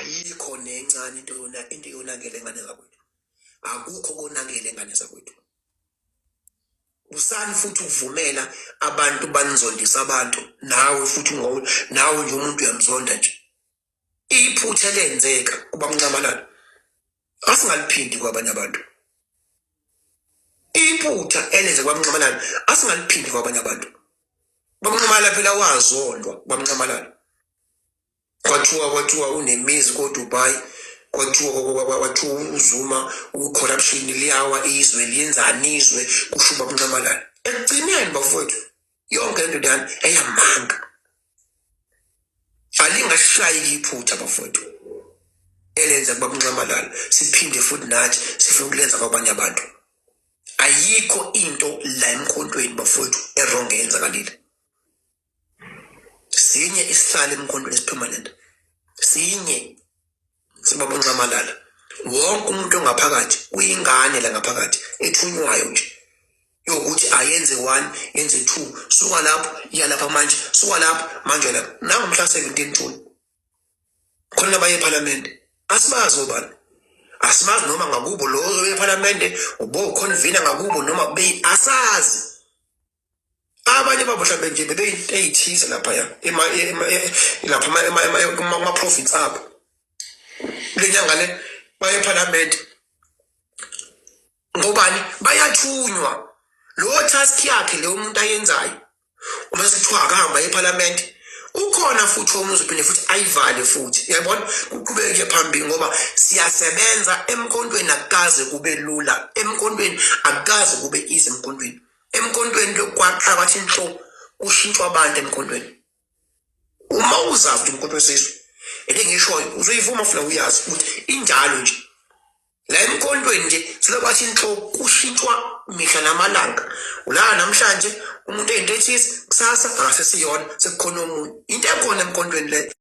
Ayikho nencane into yona into yonakele ngane zakwethu. Akukho konakele ngane zakwethu. Usani futhi ukuvumela abantu banizondisa abantu nawe futhi nawe nje umuntu uyamzonda nje. Iphutha elenzeka kubaMnxamalala asingaliphindi kwabanye abantu. Iphutha elenzeka kubaMnxamalala asingaliphindi kwabanye abantu. BaMnxamalala phela wazondwa baMnxamalala. Kwathiwa unemizi koDubai, kwathiwa uZuma ucorruption liyawa izwe liyenzani izwe kusho uBaba Nxamalala. Ekugcineni bafowethu yonke lento leyana eyamanga. Alingashayi iphutha bafowethu elenza kuBaba Nxamalala siphinde futhi nathi sifuna ukulenza kwabanye abantu. Ayikho into la emkhontweni bafowethu e-wrong eyenzakalile. Sinye isihlalo emkhontweni esipermanent, sinye sibaba uNxamalala. Wonke umuntu ongaphakathi uyingane la ngaphakathi ethunywayo nje yokuthi ayenze 1 yenze 2, suka lapho iya lapha manje, suka lapho manje lapha. Nangomhla 17 June khona baye ephalamende, asibazi obani, asibazi noma ngakubo lo ozoya ephalamende ubo convener ngakubo noma be asazi. Abanye babo mhlawumbe nje bebeyinto ey'thize laphaya lapha kuma-province abo. Kule nyanga le baye ephalamende ngobani? Bayathunywa. Lowo task yakhe leyo umuntu ayenzayo uma sekuthiwa akahamba aye ephalamende, ukhona futhi omunye uzophinde futhi ayivale futhi, uyayibona, kuqhubeke nje phambili ngoba siyasebenza emkhontweni. Akukaze kube lula emkhontweni, akukaze kube easy emkhontweni. Emkhontweni lokwaqala kwathi nhlo kushintshwa abantu emkhontweni. Uma uzazi ukuthi umkhonto wesizwe elengishoyo uzoyivuma funa uyazi ukuthi injalo nje la emkhontweni nje selokwathi nhlo kushintshwa mihla namalanga. Ulala namhlanje umuntu eyinto ethize, kusasa akasesiyona, sekukhona omunye. Into ekhona emkhontweni leyo.